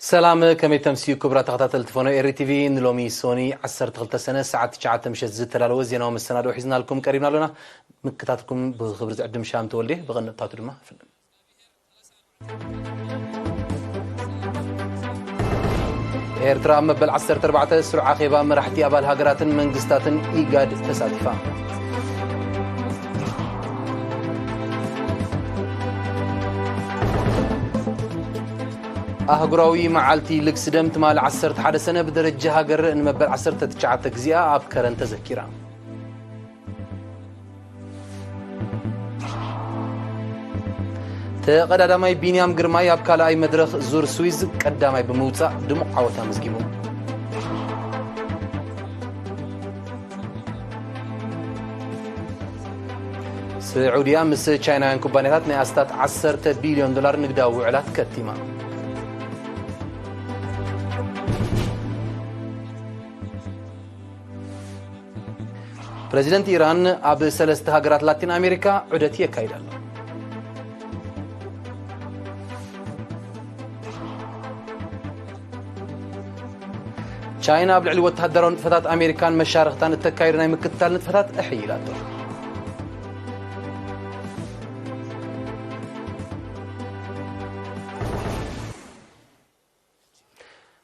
ሰላም፣ ከመይ ተምስዩ ክቡራት ተኸታተልቲ ፎኖ ኤሪ ቲቪ? ንሎሚ ሶኒ ዓሰርተ ክልተ ሰነ ሰዓት ትሽዓተ ምሸት ዝተዳለወ ዜናዊ መሰናድኦ ሒዝናልኩም ቀሪብና ኣሎና። ምክታትኩም ብኽብሪ ዝዕድም ሻም ተወልዴ። ብቐንጥታቱ ድማ ፍልም። ኤርትራ ኣብ መበል ዓሰርተ ኣርባዕተ ስሩዕ ኣኼባ መራሕቲ ኣባል ሃገራትን መንግስታትን ኢጋድ ተሳቲፋ። ኣህጉራዊ መዓልቲ ልግሲ ደም ትማሊ ዓሰርተ ሓደ ሰነ ብደረጃ ሃገር ንመበል ዓሰርተ ትሽዓተ ግዜኣ ኣብ ከረን ተዘኪራ። ተቐዳዳማይ ቢንያም ግርማይ ኣብ ካልኣይ መድረኽ ዙር ስዊዝ ቀዳማይ ብምውጻእ ድሙቕ ዓወት ኣመዝጊቡ። ስዑድያ ምስ ቻይናውያን ኩባንያታት ናይ ኣስታት ዓሰርተ ቢልዮን ዶላር ንግዳዊ ውዕላት ከቲማ። ፕረዚደንት ኢራን ኣብ ሰለስተ ሃገራት ላቲን ኣሜሪካ ዑደት የካይድ ኣሎ። ቻይና ኣብ ልዕሊ ወተሃደራዊ ንጥፈታት ኣሜሪካን መሻርኽታን እተካይዶ ናይ ምክትታል ንጥፈታት ኣሕይላቶ።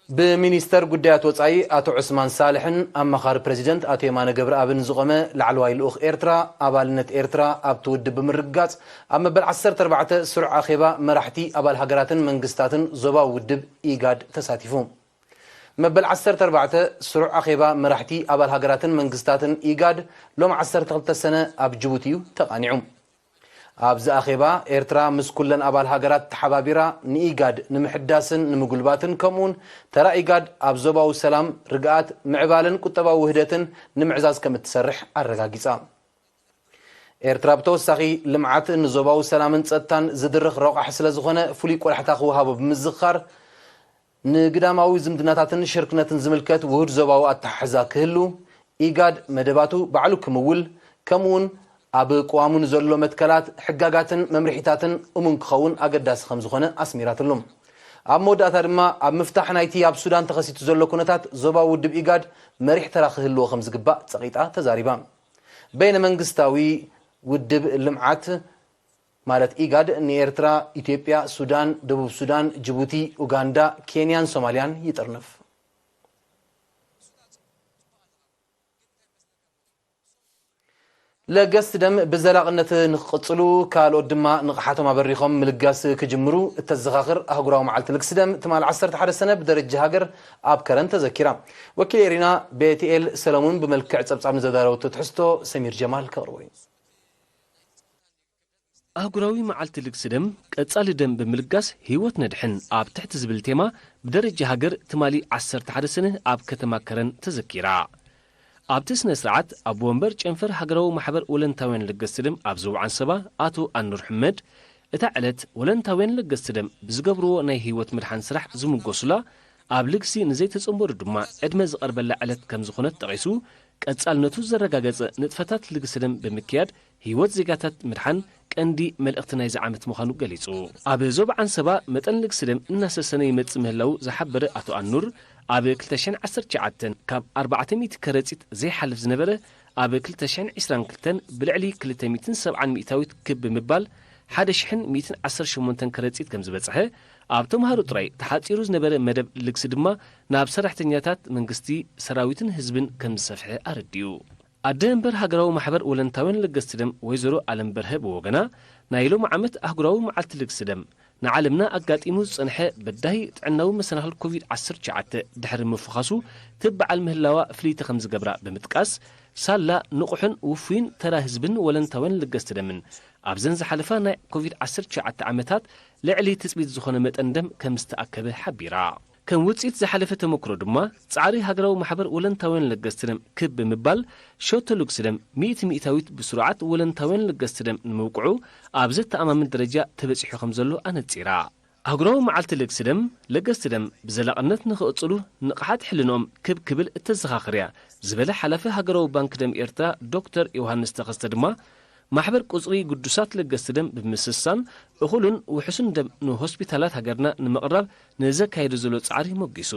ብሚኒስተር ጉዳያት ወጻኢ ኣቶ ዑስማን ሳልሕን ኣማኻሪ ፕረዚደንት ኣቶ የማነ ገብረኣብን ዝቖመ ላዕለዋይ ልኡኽ ኤርትራ፣ ኣባልነት ኤርትራ ኣብቲ ውድብ ብምርግጋጽ፣ ኣብ መበል ዓሰርተ ኣርባዕተ ስሩዕ ኣኼባ መራሕቲ ኣባል ሃገራትን መንግስታትን ዞባዊ ውድብ ኢጋድ ተሳቲፉ። መበል ዓሰርተ ኣርባዕተ ስሩዕ ኣኼባ መራሕቲ ኣባል ሃገራትን መንግስታትን ኢጋድ ሎም ዓሰርተ ክልተ ሰነ ኣብ ጅቡቲ እዩ ተቓኒዑ። ኣብዚ ኣኼባ፣ ኤርትራ ምስ ኩለን ኣባል ሃገራት ተሓባቢራ ንኢጋድ ንምሕዳስን ንምጉልባትን፣ ከምኡውን ተራ ኢጋድ ኣብ ዞባዊ ሰላም፣ ርግኣት፣ ምዕባለን ቁጠባዊ ውህደትን ንምዕዛዝ ከም እትሰርሕ ኣረጋጊጻ። ኤርትራ ብተወሳኺ፣ ልምዓት ንዞባዊ ሰላምን ጸጥታን ዝድርኽ ረቋሒ ስለ ዝኾነ፣ ፍሉይ ቆላሕታ ክወሃቦ ብምዝኽኻር፣ ንግዳማዊ ዝምድናታትን ሽርክነትን ዝምልከት ውሁድ ዞባዊ ኣተሓሕዛ ክህሉ፣ ኢጋድ መደባቱ ባዕሉ ክምውል፣ ከምኡውን ኣብ ቅዋሙ ንዘሎ መትከላት፣ ሕጋጋትን መምርሒታትን እሙን ክኸውን ኣገዳሲ ከም ዝኾነ ኣስሚራትሉ። ኣብ መወዳእታ ድማ፣ ኣብ ምፍታሕ ናይቲ ኣብ ሱዳን ተኸሲቱ ዘሎ ኩነታት፣ ዞባዊ ውድብ ኢጋድ መሪሕ ተራ ክህልዎ ከም ዝግባእ ጸቒጣ ተዛሪባ። በይነ መንግስታዊ ውድብ ልምዓት፣ ማለት ኢጋድ፣ ንኤርትራ፣ ኢትዮጵያ፣ ሱዳን፣ ደቡብ ሱዳን፣ ጅቡቲ፣ ኡጋንዳ፣ ኬንያን ሶማልያን ይጥርንፍ። ለገስቲ ደም ብዘላቕነት ንክቕጽሉ፣ ካልኦት ድማ ንቕሓቶም ኣበሪኾም ምልጋስ ክጅምሩ እተዘኻኽር ኣህጉራዊ መዓልቲ ልግሲ ደም፣ ትማል ዓሰርተ ሓደ ሰነ ብደረጃ ሃገር ኣብ ከረን ተዘኪራ። ወኪል ኤሪና ቤትኤል ሰለሙን ብመልክዕ ጸብጻብ ንዘዳለወቶ ትሕዝቶ ሰሚር ጀማል ከቕርቦ እዩ። ኣህጉራዊ መዓልቲ ልግሲ ደም፣ ቀጻሊ ደም ብምልጋስ ህይወት ነድሕን ኣብ ትሕቲ ዝብል ቴማ፣ ብደረጃ ሃገር ትማሊ ዓሰርተ ሓደ ሰነ ኣብ ከተማ ከረን ተዘኪራ። ኣብቲ ስነ ስርዓት፣ ኣቦ ወንበር ጨንፈር ሃገራዊ ማሕበር ወለንታውያን ለገስቲ ደም ኣብ ዞባ ዓንሰባ ኣቶ ኣኑር ሕመድ፣ እታ ዕለት ወለንታውያን ለገስቲ ደም ብዝገብርዎ ናይ ህይወት ምድሓን ስራሕ ዝምጎሱላ፣ ኣብ ልግሲ ንዘይተጸንበሩ ድማ ዕድመ ዝቐርበላ ዕለት ከም ዝኾነት ጠቒሱ፣ ቀጻልነቱ ዘረጋገጸ ንጥፈታት ልግሲ ደም ብምክያድ ህይወት ዜጋታት ምድሓን ቀንዲ መልእኽቲ ናይዚ ዓመት ምዃኑ ገሊጹ። ኣብ ዞባ ዓንሰባ መጠን ልግሲ ደም እናሰሰነ ይመጽእ ምህላዉ ዝሓበረ ኣቶ ኣኑር፣ ኣብ ክልተ ሽሕን ዓሰርተ ትሽዓተን ካብ ኣርባዕተ ሚእቲ ከረጺት ዘይሓልፍ ዝነበረ፣ ኣብ ክልተ ሽሕን ዕስራን ክልተን ብልዕሊ ክልተ ሚእትን ሰብዓን ሚእታዊት ክብ ብምባል ሓደ ሽሕን ሚእትን ዓሰርተ ሸሞንተን ከረጺት ከም ዝበጽሐ፣ ኣብ ተምሃሮ ጥራይ ተሓጺሩ ዝነበረ መደብ ልግሲ ድማ ናብ ሰራሕተኛታት መንግስቲ፣ ሰራዊትን ህዝብን ከም ዝሰፍሐ ኣረዲኡ። ኣደ መንበር ሃገራዊ ማሕበር ወለንታውያን ለገስቲ ደም ወይዘሮ ኣለም በርሀ ብወገና፣ ናይ ሎሚ ዓመት ኣህጉራዊ መዓልቲ ልግሲ ደም ንዓለምና ኣጋጢሙ ዝጸንሐ በዳሂ ጥዕናዊ መሰናኽል ኮቪድ ዓሰርተ ትሽዓተ ድሕሪ ምፍዃሱ ትበዓል ምህላዋ ፍልይቲ ከም ዝገብራ ብምጥቃስ፣ ሳላ ንቑሕን ውፉይን ተራ ህዝብን ወለንታውያን ለገስቲ ደምን ኣብዘን ዝሓለፋ ናይ ኮቪድ ዓሰርተ ትሽዓተ ዓመታት ልዕሊ ትጽቢት ዝኾነ መጠን ደም ከም ዝተኣከበ ሓቢራ። ከም ውጽኢት ዝሓለፈ ተመክሮ ድማ፣ ጻዕሪ ሃገራዊ ማሕበር ወለንታውያን ለገስቲ ደም ክብ ብምባል፣ ሸቶ ልግሲ ደም ሚእቲ ሚእታዊት ብስሩዓት ወለንታውያን ለገስቲ ደም ንምውቅዑ ኣብ ዘተኣማምን ደረጃ ተበጺሑ ከም ዘሎ ኣነጺራ። ኣህጉራዊ መዓልቲ ልግሲ ደም፣ ለገስቲ ደም ብዘላቕነት ንኽቕጽሉ ንቕሓት ሕልንኦም ክብ ክብል እተዘኻኽር እያ ዝበለ ሓላፊ ሃገራዊ ባንክ ደም ኤርትራ ዶክተር ዮሃንስ ተኸስተ ድማ፣ ማሕበር ቁጽሪ ግዱሳት ለገስቲ ደም ብምስሳን እኹልን ውሑስን ደም ንሆስፒታላት ሃገርና ንምቕራብ ንዘካየዶ ዘሎ ጻዕሪ ሞጊሱ።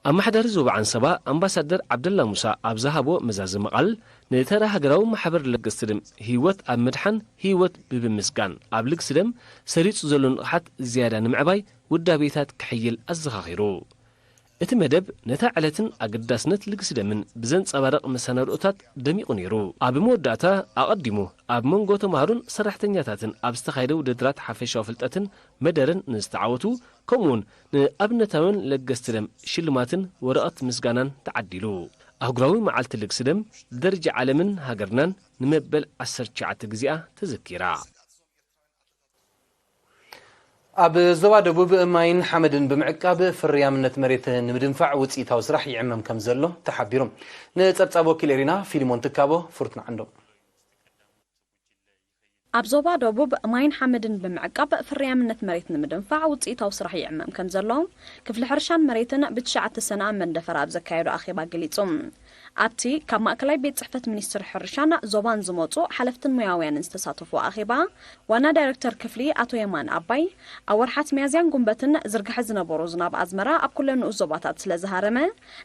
ኣመሓዳሪ ዞባ ዓንሰባ ኣምባሳደር ዓብደላ ሙሳ ኣብ ዝሃቦ መዛዘሚ ቃል፣ ንተራ ሃገራዊ ማሕበር ለገስቲ ደም ህይወት ኣብ ምድሓን ህይወት ብምምስጋን ኣብ ልግሲ ደም ሰሪጹ ዘሎ ንቕሓት ዝያዳ ንምዕባይ ውዳቤታት ክሕይል ኣዘኻኺሩ። እቲ መደብ ነታ ዕለትን ኣገዳስነት ልግሲ ደምን ብዘንጸባርቕ መሰናድኦታት ደሚቑ ነይሩ። ኣብ መወዳእታ ኣቐዲሙ ኣብ መንጎ ተማሃሮን ሰራሕተኛታትን ኣብ ዝተኻየደ ውድድራት ሓፈሻዊ ፍልጠትን መደረን ንዝተዓወቱ ከምኡውን ንኣብነታውያን ለገስቲ ደም ሽልማትን ወረቐት ምስጋናን ተዓዲሉ። ኣህጉራዊ መዓልቲ ልግሲ ደም ብደረጃ ዓለምን ሃገርናን ንመበል ዓሰርተ ትሽዓተ ግዜኣ ተዘኪራ። ኣብ ዞባ ደቡብ ማይን ሓመድን ብምዕቃብ ፍርያምነት መሬት ንምድንፋዕ ውፅኢታዊ ስራሕ ይዕመም ከም ዘሎ ተሓቢሩ። ንፀብፃብ ወኪል ኤሪና ፊሊሞን ትካቦ ፍርቱና ዓንዶም። ኣብ ዞባ ደቡብ ማይን ሓመድን ብምዕቃብ ፍርያምነት መሬት ንምድንፋዕ ውፅኢታዊ ስራሕ ይዕመም ከም ዘሎ ክፍሊ ሕርሻን መሬትን ብትሽዓተ ሰነ ኣብ መንደፈራ ኣብ ዘካየዶ ኣኼባ ገሊጹ። ኣብቲ ካብ ማእከላይ ቤት ጽሕፈት ሚኒስትር ሕርሻን ዞባን ዝመጹ ሓለፍትን ሞያውያንን ዝተሳተፉ ኣኼባ ዋና ዳይረክተር ክፍሊ ኣቶ የማን ኣባይ ኣብ ወርሓት ሚያዝያን ጉንበትን ዝርግሐ ዝነበሮ ዝናብ ኣዝመራ ኣብ ኩለን ንኡስ ዞባታት ስለ ዝሃረመ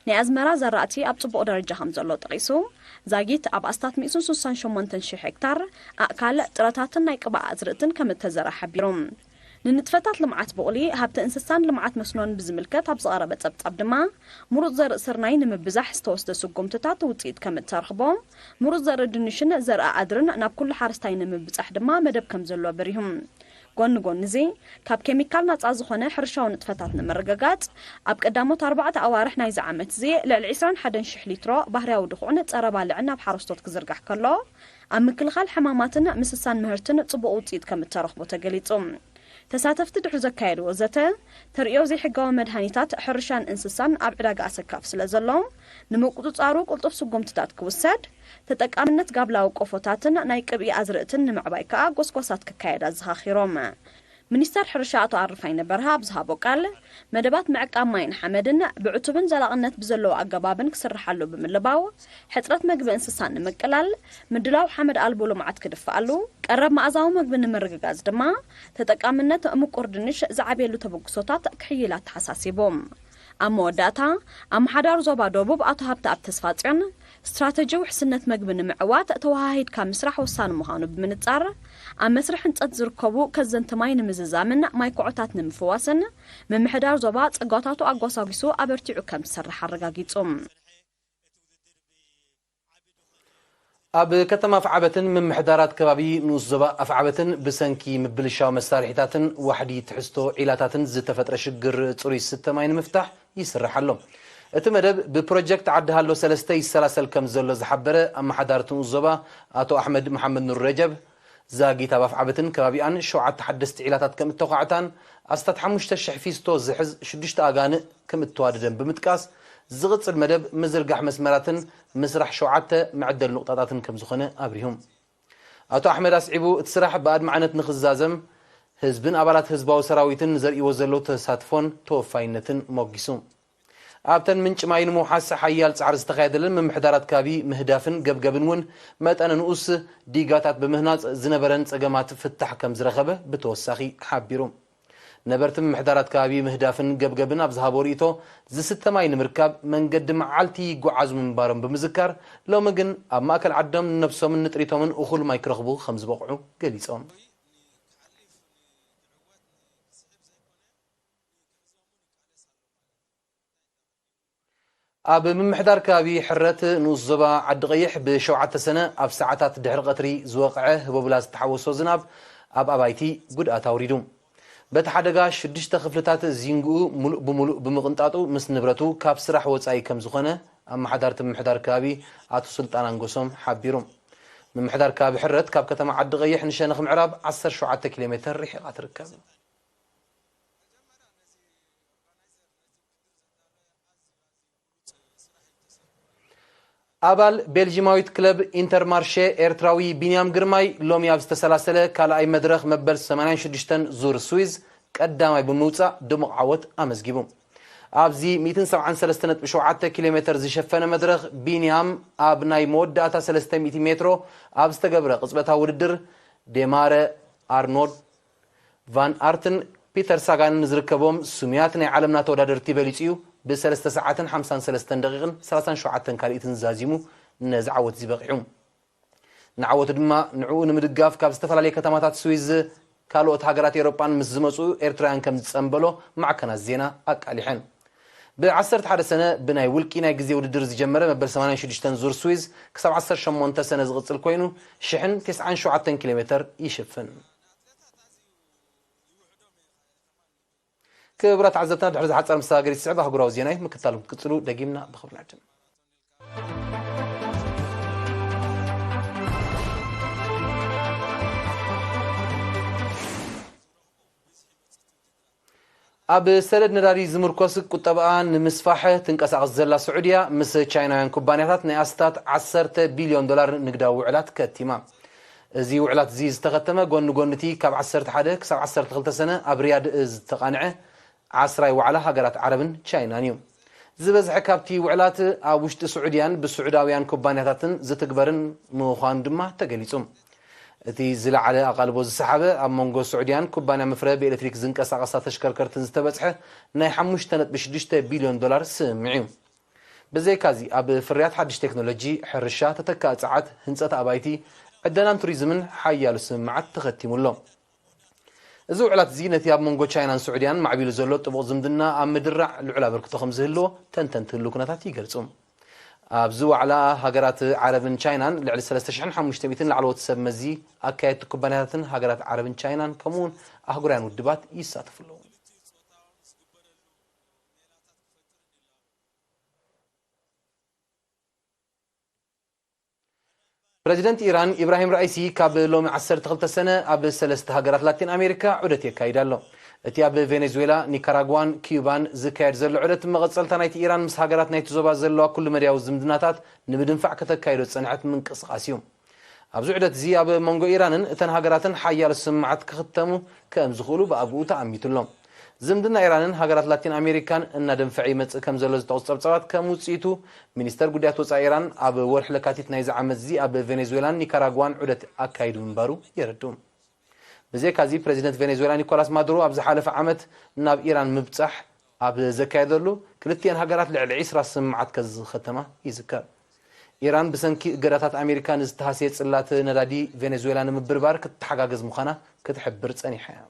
ናይ ኣዝመራ ዘራእቲ ኣብ ጽቡቕ ደረጃ ከም ዘሎ ጠቒሱ ዛጊት ኣብ ኣስታት ሚእትን ስሳን ሸሞንተን ሽሕ ሄክታር ኣእካል ጥረታትን ናይ ቅባእ ኣዝርእትን ከም እተዘርኣ ሓቢሩ። ንንጥፈታት ልምዓት ቡቕሊ፣ ሃብቲ እንስሳን ልምዓት መስኖን ብዝምልከት ኣብ ዝቐረበ ጸብጻብ ድማ፣ ምሩጽ ዘርኢ ስርናይ ንምብዛሕ ዝተወስደ ስጉምትታት ውጽኢት ከም እተረኽቦ፣ ምሩጽ ዘርኢ ድንሽን ዘርኢ ኣድርን ናብ ኩሉ ሓረስታይ ንምብጻሕ ድማ መደብ ከም ዘሎ ኣብሪሁ። ጎኒ ጎኒ እዚ፣ ካብ ኬሚካል ናጻ ዝኾነ ሕርሻዊ ንጥፈታት ንምርግጋጽ፣ ኣብ ቀዳሞት ኣርባዕተ ኣዋርሕ ናይዚ ዓመት እዚ ልዕሊ ዕስራን ሓደን ሽሕ ሊትሮ ባህርያዊ ድኹዕን ጸረ ባልዕን ናብ ሓረስቶት ክዝርጋሕ ከሎ፣ ኣብ ምክልኻል ሕማማትን ምስሳን ምህርትን ጽቡቕ ውጽኢት ከም እተረኽቦ ተገሊጹ። ተሳተፍቲ ድሕሪ ዘካየድዎ ዘተ፣ ተርእዮ ዘይሕጋዊ መድሃኒታት ሕርሻን እንስሳን ኣብ ዕዳጋ ኣሰካፍ ስለ ዘሎ፣ ንምቁጽጻሩ ቅልጡፍ ስጉምትታት ክውሰድ፣ ተጠቃምነት ጋብላዊ ቆፎታትን ናይ ቅብኢ ኣዝርእትን ንምዕባይ ከኣ ጎስጓሳት ክካየድ ኣዘኻኺሮም። ሚኒስተር ሕርሻ ኣቶ ኣረፋይነ በርሀ ኣብ ዝሃቦ ቃል፣ መደባት ምዕቃብ ማይን ሓመድን ብዕቱብን ዘላቕነት ብዘለዎ ኣገባብን ክስርሓሉ ብምልባው፣ ሕጽረት መግቢ እንስሳን ንምቅላል፣ ምድላው ሓመድ ኣልቦ ልምዓት ክድፍኣሉ፣ ቀረብ መኣዛዊ መግቢ ንምርግጋጽ ድማ ተጠቃምነት ምቁር ድንሽ ዝዓብየሉ ተበግሶታት ክሕይል ኣተሓሳሲቡ። ኣብ መወዳእታ፣ ኣመሓዳሪ ዞባ ደቡብ ኣቶ ሃብተኣብ ተስፋጽዮን፣ ስትራተጂ ውሕስነት መግቢ ንምዕዋት ተወሃሂድካ ምስራሕ ወሳኒ ምዃኑ ብምንጻር፣ ኣብ መስርሕ ህንጸት ዝርከቡ ከዘንቲ ማይ ንምዝዛምን ማይ ኮዖታት ንምፍዋስን፣ ምምሕዳር ዞባ ጸጋታቱ ኣጓሳጒሱ ኣበርቲዑ ከም ዝሰርሕ ኣረጋጊጹ። ኣብ ከተማ ኣፍዓበትን ምምሕዳራት ከባቢ ንኡስ ዞባ ኣፍዓበትን ብሰንኪ ምብልሻው መሳርሒታትን ዋሕዲ ትሕዝቶ ዒላታትን ዝተፈጥረ ሽግር ጽሩይ ዝስተ ማይ ንምፍታሕ ይስራሕ ኣሎ። እቲ መደብ ብፕሮጀክት ዓዲ ሃሎ ሰለስተ ይሰላሰል ከም ዘሎ ዝሓበረ ኣመሓዳሪ እቲ ንኡስ ዞባ ኣቶ ኣሕመድ መሓመድ ኑር ረጀብ፣ ዛጊት ኣብ ኣፍዓበትን ከባቢኣን ሸውዓተ ሓደስቲ ዒላታት ከም እተዃዕታን ኣስታት ሓሙሽተ ሽሕ ፊስቶ ዝሕዝ ሽዱሽተ ኣጋንእ ከም እተዋደደን ብምጥቃስ፣ ዝቕጽል መደብ ምዝርጋሕ መስመራትን ምስራሕ ሸውዓተ መዐደሊ ኑቕጣታትን ከም ዝኾነ ኣብሪሁ። ኣቶ ኣሕመድ ኣስዒቡ፣ እቲ ስራሕ ብኣድማዕነት ንኽዛዘም ህዝብን ኣባላት ህዝባዊ ሰራዊትን ንዘርእይዎ ዘለዉ ተሳትፎን ተወፋይነትን ሞጊሱ። ኣብተን ምንጪ ማይ ንምውሓስ ሓያል ጻዕሪ ዝተኻየደለን ምምሕዳራት ከባቢ ምህዳፍን ገብገብን እውን መጠነ ንኡስ ዲጋታት ብምህናጽ ዝነበረን ጸገማት ፍታሕ ከም ዝረኸበ ብተወሳኺ ሓቢሩ። ነበርቲ ምምሕዳራት ከባቢ ምህዳፍን ገብገብን ኣብ ዝሃቦ ርእይቶ፣ ዝስተ ማይ ንምርካብ መንገዲ መዓልቲ ይጓዓዙ ምንባሮም ብምዝካር፣ ሎሚ ግን ኣብ ማእከል ዓዶም ንነብሶምን ንጥሪቶምን እኹል ማይ ክረኽቡ ከም ዝበቕዑ ገሊጾም። ኣብ ምምሕዳር ከባቢ ሕረት ንኡስ ዞባ ዓዲ ቀይሕ ብሸውዓተ ሰነ ኣብ ሰዓታት ድሕሪ ቀትሪ ዝወቕዐ ህቦብላ ዝተሓወሶ ዝናብ ኣብ ኣባይቲ ጉድኣት ኣውሪዱ። በቲ ሓደጋ ሽዱሽተ ክፍልታት ዚንግኡ ሙሉእ ብሙሉእ ብምቕንጣጡ ምስ ንብረቱ ካብ ስራሕ ወፃኢ ከም ዝኾነ ኣመሓዳርቲ ምምሕዳር ከባቢ ኣቶ ሱልጣን ኣንጎሶም ሓቢሩ። ምምሕዳር ከባቢ ሕረት ካብ ከተማ ዓዲ ቀይሕ ንሸነኽ ምዕራብ ዓሰርተ ሸውዓተ ኪሎ ሜትር ርሒቓ ትርከብ። ኣባል ቤልጂማዊት ክለብ ኢንተርማርሼ ኤርትራዊ ቢንያም ግርማይ ሎሚ ኣብ ዝተሰላሰለ ካልኣይ መድረኽ መበል ሰማንያን ሽዱሽተን ዙር ስዊዝ ቀዳማይ ብምውጻእ ድሙቕ ዓወት ኣመዝጊቡ። ኣብዚ ሚእትን ሰብዓን ሰለስተ ነጥቢ ሸውዓተ ኪሎ ሜተር ዝሸፈነ መድረኽ ቢንያም ኣብ ናይ መወዳእታ ሰለስተ ሚእቲ ሜትሮ ኣብ ዝተገብረ ቅጽበታዊ ውድድር ዴማረ ኣርኖልድ ቫን ኣርትን ፒተር ሳጋንን ዝርከቦም ስሙያት ናይ ዓለምና ተወዳደርቲ በሊጹ እዩ። ብሰለስተ ሰዓትን ሓምሳን ሰለስተን ደቂቕን ሰላሳን ሸውዓተን ካልኢትን ዛዚሙ ነዚ ዓወት እዚ በቒዑ። ንዓወቱ ድማ ንዕኡ ንምድጋፍ ካብ ዝተፈላለየ ከተማታት ስዊዝ፣ ካልኦት ሃገራት ኤውሮጳን ምስ ዝመጹ ኤርትራውያን ከም ዝጸንበሎ ማዕከናት ዜና ኣቃሊሐን። ብ ዓሰርተ ሓደ ሰነ ብናይ ውልቂ ናይ ግዜ ውድድር ዝጀመረ መበል ሰማንያን ሽዱሽተን ዙር ስዊዝ ክሳብ ዓሰርተ ሸሞንተ ሰነ ዝቕጽል ኮይኑ ሽሕን ተስዓን ሸውዓተን ኪሎ ሜተር ይሽፍን። ክቡራት ተዓዘብትና ድሕሪ ዝሓጸረ መሰጋገሪ ዝስዕብ ኣህጉራዊ ዜና እዩ ምክታሉ ክትቅጽሉ ደጊምና ብኽብሪ ንዕድም። ኣብ ሰደድ ነዳዲ ዝምርኮስ ቁጠባኣ ንምስፋሕ ትንቀሳቐስ ዘላ ስዑድያ ምስ ቻይናውያን ኩባንያታት ናይ ኣስታት ዓሰርተ ቢልዮን ዶላር ንግዳዊ ውዕላት ከቲማ። እዚ ውዕላት እዚ ዝተኸተመ ጎኒ ጎኒ እቲ ካብ ዓሰርተ ሓደ ክሳብ ዓሰርተ ክልተ ሰነ ኣብ ሪያድ ዝተቓንዐ ዓስራይ ዋዕላ ሃገራት ዓረብን ቻይናን እዩ። ዝበዝሐ ካብቲ ውዕላት ኣብ ውሽጢ ስዑድያን ብስዑዳውያን ኩባንያታትን ዝትግበርን ምዃኑ ድማ ተገሊጹ። እቲ ዝለዓለ ኣቓልቦ ዝሰሓበ ኣብ መንጎ ስዑድያን ኩባንያ መፍረ ብኤሌክትሪክ ዝንቀሳቐሳ ተሽከርከርትን ዝተበጽሐ ናይ ሓሙሽተ ነጥቢ ሽዱሽተ ቢልዮን ዶላር ስምምዕ እዩ። ብዘይካዚ ኣብ ፍርያት ሓድሽ ቴክኖሎጂ፣ ሕርሻ፣ ተተካኢ ጸዓት፣ ህንጸት ኣባይቲ፣ ዕደናን ቱሪዝምን ሓያሎ ስምምዓት ተኸቲሙ ኣሎ። እዚ ውዕላት እዚ ነቲ ኣብ መንጎ ቻይናን ስዑድያን ማዕቢሉ ዘሎ ጥቡቕ ዝምድና ኣብ ምድራዕ ልዑል ኣበርክቶ ከም ዝህልዎ ተንተንቲ ህልው ኩነታት ይገልጹ። ኣብዚ ዋዕላ ሃገራት ዓረብን ቻይናን ልዕሊ ሰለስተ ሽሕን ሓሙሽተ ሚእትን ላዕለዎት ሰብ መዚ ኣካየድቲ ኩባንያታትን ሃገራት ዓረብን ቻይናን ከምኡውን ኣህጉራውያን ውድባት ይሳተፉ ኣለዉ። ፕረዚደንት ኢራን ኢብራሂም ራኢሲ ካብ ሎሚ ዓሰርተ ክልተ ሰነ ኣብ ሰለስተ ሃገራት ላቲን ኣሜሪካ ዑደት የካይድ ኣሎ። እቲ ኣብ ቬኔዙዌላ፣ ኒካራጓን ኪዩባን ዝካየድ ዘሎ ዑደት መቐጸልታ ናይቲ ኢራን ምስ ሃገራት ናይቲ ዞባ ዘለዋ ኩሉ መዳያዊ ዝምድናታት ንምድንፋዕ ከተካይዶ ዝጸንሐት ምንቅስቓስ እዩ። ኣብዚ ዑደት እዚ ኣብ መንጎ ኢራንን እተን ሃገራትን ሓያሎ ስምምዓት ክኽተሙ ከም ዝኽእሉ ብኣግኡ ተኣሚቱ ኣሎ። ዝምድና ኢራንን ሃገራት ላቲን ኣሜሪካን እናደንፈዐ ይመጽእ ከም ዘሎ ዝጠቕሱ ጸብጻባት ከም ውጽኢቱ፣ ሚኒስተር ጉዳያት ወጻኢ ኢራን ኣብ ወርሒ ለካቲት ናይዚ ዓመት እዚ ኣብ ቬኔዙዌላን ኒካራጓን ዑደት ኣካይዱ ምንባሩ የረድኡ። ብዘይካዚ ፕረዚደንት ቬኔዙዌላ ኒኮላስ ማዱሮ ኣብ ዝሓለፈ ዓመት ናብ ኢራን ምብጻሕ ኣብ ዘካየደሉ ክልቲኤን ሃገራት ልዕሊ ዒስራ ስምምዓት ከዝኸተማ ይዝከር። ኢራን ብሰንኪ እገዳታት ኣሜሪካ ንዝተሃስየ ጽላት ነዳዲ ቬኔዙዌላ ንምብርባር ክትተሓጋገዝ ምዃና ክትሕብር ጸኒሓ እያ።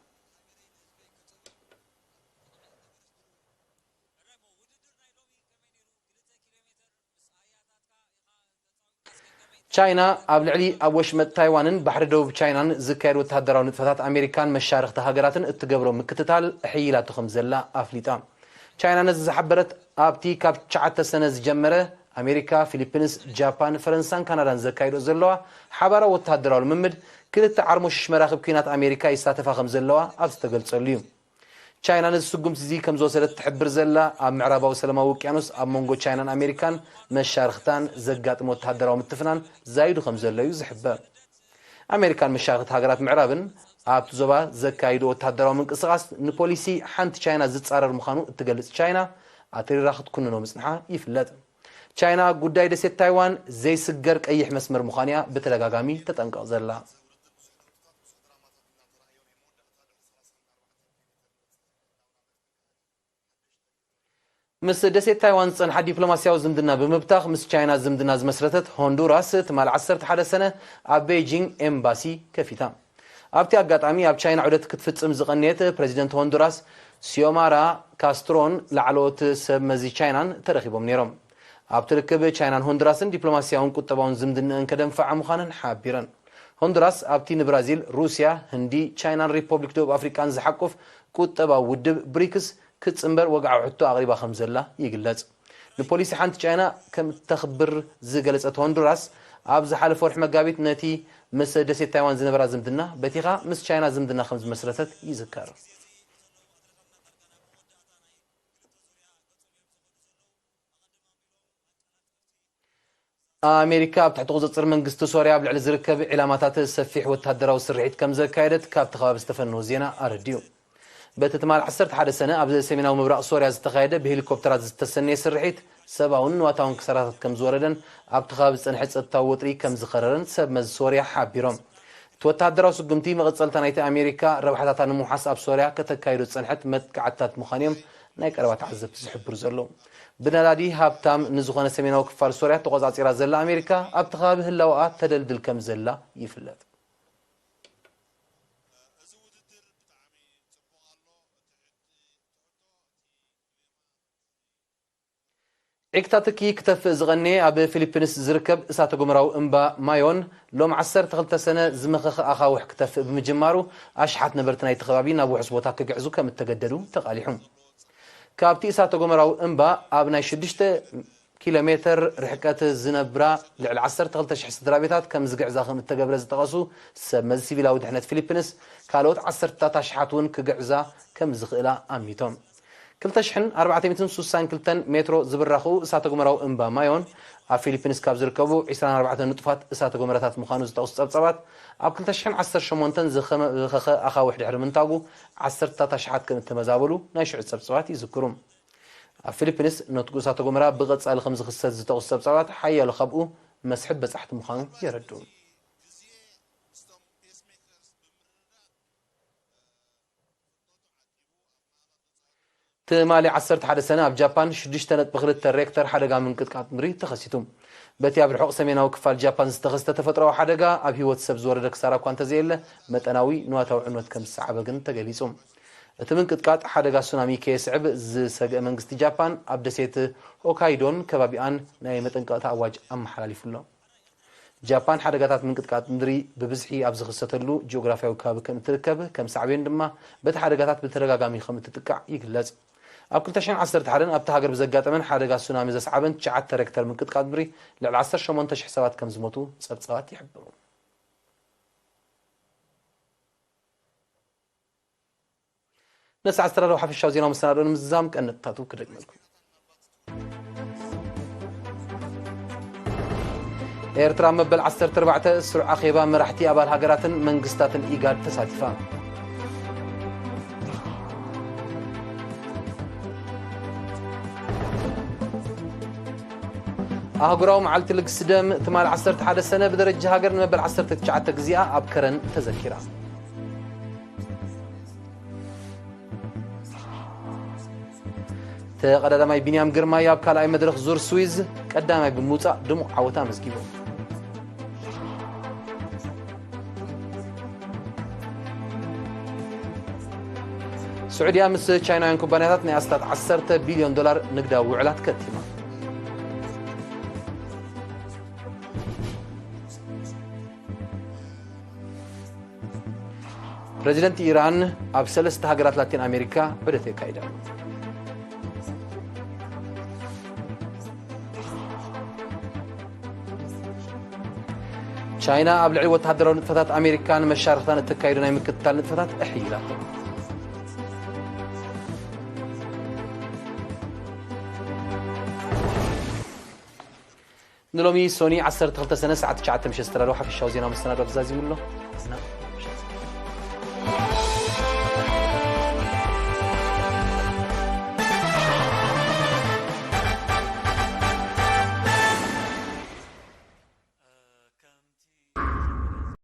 ቻይና ኣብ ልዕሊ ኣብ ወሽመጥ ታይዋንን ባሕሪ ደቡብ ቻይናን ዝካየድ ወተሃደራዊ ንጥፈታት ኣሜሪካን መሻርኽቲ ሃገራትን እትገብሮ ምክትታል ኣሕይላቶ ከም ዘላ ኣፍሊጣ። ቻይና ነዚ ዝሓበረት ኣብቲ ካብ ትሽዓተ ሰነ ዝጀመረ ኣሜሪካ፣ ፊሊፒንስ፣ ጃፓን፣ ፈረንሳን ካናዳን ዘካይዶ ዘለዋ ሓባራዊ ወተሃደራዊ ልምምድ ክልተ ዓርሞሽሽ መራኽብ ኲናት ኣሜሪካ ይሳተፋ ከም ዘለዋ ኣብ ዝተገልጸሉ እዩ። ቻይና ነዚ ስጉምቲ እዚ ከም ዝወሰደት ትሕብር ዘላ፣ ኣብ ምዕራባዊ ሰላማዊ ውቅያኖስ ኣብ መንጎ ቻይናን ኣሜሪካን መሻርኽታን ዘጋጥም ወተሃደራዊ ምትፍናን ዛይዱ ከም ዘሎ እዩ ዝሕበር። ኣሜሪካን መሻርኽቲ ሃገራት ምዕራብን ኣብቲ ዞባ ዘካይዶ ወተሃደራዊ ምንቅስቓስ ንፖሊሲ ሓንቲ ቻይና ዝጻረር ምዃኑ እትገልጽ ቻይና ኣትሪራ ክትኩንኖ ምጽንሓ ይፍለጥ። ቻይና ጉዳይ ደሴት ታይዋን ዘይስገር ቀይሕ መስመር ምዃኑ እያ ብተደጋጋሚ ተጠንቀቕ ዘላ። ምስ ደሴት ታይዋን ዝጸንሓ ዲፕሎማስያዊ ዝምድና ብምብታኽ፣ ምስ ቻይና ዝምድና ዝመስረተት ሆንዱራስ ትማል ዓሰርተ ሓደ ሰነ ኣብ ቤይጂንግ ኤምባሲ ከፊታ። ኣብቲ ኣጋጣሚ ኣብ ቻይና ዑደት ክትፍጽም ዝቐነየት ፕረዚደንት ሆንዱራስ ሲዮማራ ካስትሮን ላዕለዎት ሰብ መዚ ቻይናን ተረኺቦም ነይሮም። ኣብቲ ርክብ ቻይናን ሆንዱራስን ዲፕሎማስያውን ቁጠባውን ዝምድንአን ከደንፍዓ ምዃነን ሓቢረን። ሆንዱራስ ኣብቲ ንብራዚል፣ ሩስያ፣ ህንዲ፣ ቻይናን ሪፖብሊክ ደቡብ ኣፍሪቃን ዝሓቁፍ ቁጠባዊ ውድብ ብሪክስ ክትጽንበር ወግዓዊ ሕቶ ኣቕሪባ ከም ዘላ ይግለጽ። ንፖሊሲ ሓንቲ ቻይና ከም እተኽብር ዝገለጸት ሆንዱራስ፣ ኣብ ዝሓለፈ ወርሒ መጋቢት ነቲ ምስ ደሴት ታይዋን ዝነበራ ዝምድና በቲኻ ምስ ቻይና ዝምድና ከም ዝመስረተት ይዝከር። ኣሜሪካ ኣብ ትሕቲ ቁጽጽር መንግስቲ ሶርያ ኣብ ልዕሊ ዝርከብ ዒላማታት ሰፊሕ ወተሃደራዊ ስርሒት ከም ዘካየደት ካብቲ ከባቢ ዝተፈነወ ዜና ኣረዲኡ። በቲ ትማል ዓሰርተ ሓደ ሰነ ኣብ ሰሜናዊ ምብራቕ ሶርያ ዝተኻየደ ብሄሊኮፕተራት ዝተሰነየ ስርሒት ሰብኣውን ንዋታውን ክሳራታት ከም ዝወረደን ኣብቲ ከባቢ ዝጸንሐ ጸጥታዊ ወጥሪ ከም ዝኸረረን ሰብ መዚ ሶርያ ሓቢሮም። እቲ ወተሃደራዊ ስጉምቲ መቐጸልታ ናይቲ ኣሜሪካ ረብሓታታ ንምውሓስ ኣብ ሶርያ ከተካይዶ ዝጸንሐት መጥቃዕትታት ምዃኑ እዮም ናይ ቀረባ ተዓዘብቲ ዝሕብሩ ዘለዉ። ብነዳዲ ሃብታም ንዝኾነ ሰሜናዊ ክፋል ሶርያ ተቖጻጺራ ዘላ ኣሜሪካ ኣብቲ ከባቢ ህላወኣ ተደልድል ከም ዘላ ይፍለጥ። ዒግታ ትኪ ክተፍእ ዝቐነየ ኣብ ፊሊፒንስ ዝርከብ እሳተ ጎመራዊ እምባ ማዮን ሎም ዓሰርተ ክልተ ሰነ ዝመኸኸ ኣኻውሕ ክተፍእ ብምጅማሩ ኣሽሓት ነበርቲ ናይቲ ከባቢ ናብ ውሑስ ቦታ ክግዕዙ ከም እተገደዱ ተቓሊሑ። ካብቲ እሳተ ጎመራዊ እምባ ኣብ ናይ ሽዱሽተ ኪሎ ሜተር ርሕቀት ዝነብራ ልዕሊ ዓሰርተ ክልተ ሽሕ ስድራ ቤታት ከም ዝግዕዛ ከም እተገብረ ዝጠቐሱ ሰብ መዚ ሲቪላዊ ድሕነት ፊሊፒንስ ካልኦት ዓሰርተታት ኣሽሓት እውን ክግዕዛ ከም ዝኽእላ ኣሚቶም። ክልተ ሽሕን ኣርባዕተ ሚእትን ስሳን ክልተን ሜትሮ ዝብራኹ እሳተ ጎመራዊ እምባ ማዮን ኣብ ፊሊፒንስ ካብ ዝርከቡ ዕስራን ኣርባዕተን ንጡፋት እሳተ ጎመራታት ምዃኑ ዝጠቕሱ ጸብጻባት ኣብ ክልተ ሽሕን ዓሰርተ ሸሞንተን ዝኸመ- ዝኸኸ ኣኻውሕ ድሕሪ ምንታጉ ዓሰርተታት ኣሽሓት ከም እተመዛበሉ ናይ ሽዑ ጸብጻባት ይዝክሩ። ኣብ ፊሊፒንስ ነትጉ እሳተ ጎመራ ብቐጻሊ ከም ዝኽሰት ዝጠቕሱ ጸብጻባት ሓያሎ ካብኡ መስሕብ በጻሕቲ ምዃኑ የረድኡ። ትማሊ ዓሰርተ ሓደ ሰነ ኣብ ጃፓን ሽዱሽተ ነጥቢ ክልተ ሬክተር ሓደጋ ምንቅጥቃጥ ምድሪ ተኸሲቱ። በቲ ኣብ ርሑቕ ሰሜናዊ ክፋል ጃፓን ዝተኸስተ ተፈጥሮኣዊ ሓደጋ ኣብ ህይወት ሰብ ዝወረደ ክሳራ እኳ እንተዘየለ መጠናዊ ንዋታዊ ዕንወት ከም ዝሰዓበ ግን ተገሊጹ። እቲ ምንቅጥቃጥ ሓደጋ ሱናሚ ከየስዕብ ዝሰግአ መንግስቲ ጃፓን ኣብ ደሴት ሆካይዶን ከባቢኣን ናይ መጠንቀቕታ ኣዋጅ ኣመሓላሊፉ ኣሎ። ጃፓን ሓደጋታት ምንቅጥቃጥ ምድሪ ብብዝሒ ኣብ ዝኽሰተሉ ጂኦግራፍያዊ ከባቢ ከም እትርከብ ከም ሳዕቤን ድማ በቲ ሓደጋታት ብተደጋጋሚ ከም እትጥቃዕ ይግለጽ። ኣብ ክልተ ሽሕን ዓሰርተ ሓደን ኣብቲ ሃገር ብዘጋጠመን ሓደጋ ሱናሚ ዘስዓበን ትሽዓተ ሬክተር ምንቅጥቃጥ ምድሪ ልዕሊ ዓሰርተ ሸሞንተ ሽሕ ሰባት ከም ዝሞቱ ጸብጻባት ይሕብሩ። ነዚ ኣስተዳደሩ ሓፈሻዊ ዜናዊ መሰናድኦ ንምዝዛም ቀንጥታቱ ክደግመልኩም። ኤርትራ መበል ዓሰርተ ኣርባዕተ ስሩዕ ኣኼባ መራሕቲ ኣባል ሃገራትን መንግስታትን ኢጋድ ተሳቲፋ። ኣህጉራዊ መዓልቲ ልግሲ ደም ትማል ዓሰርተ ሓደ ሰነ ብደረጃ ሃገር ንመበል ዓሰርተ ትሽዓተ ግዜኣ ኣብ ከረን ተዘኪራ። ተቐዳዳማይ ቢንያም ግርማይ ኣብ ካልኣይ መድረኽ ዙር ስዊዝ ቀዳማይ ብምውጻእ ድሙቕ ዓወት ኣመዝጊቡ። ስዑድያ ምስ ቻይናውያን ኩባንያታት ናይ ኣስታት ዓሰርተ ቢልዮን ዶላር ንግዳዊ ውዕላት ከቲማ። ፕረዚደንት ኢራን ኣብ ሰለስተ ሃገራት ላቲን ኣሜሪካ ዑደት የካይዳ። ቻይና ኣብ ልዕሊ ወተሃደራዊ ንጥፈታት ኣሜሪካ ንመሻርኽታን እተካይዶ ናይ ምክትታል ንጥፈታት ኣሕይላቶ። ንሎሚ ሶኒ ዓሰርተ ክልተ ሰነ ሰዓት ትሽዓተ ምሸት ዝተዳለወ ሓፈሻዊ ዜና መሰናዶ ተዛዚሙ ኣሎ።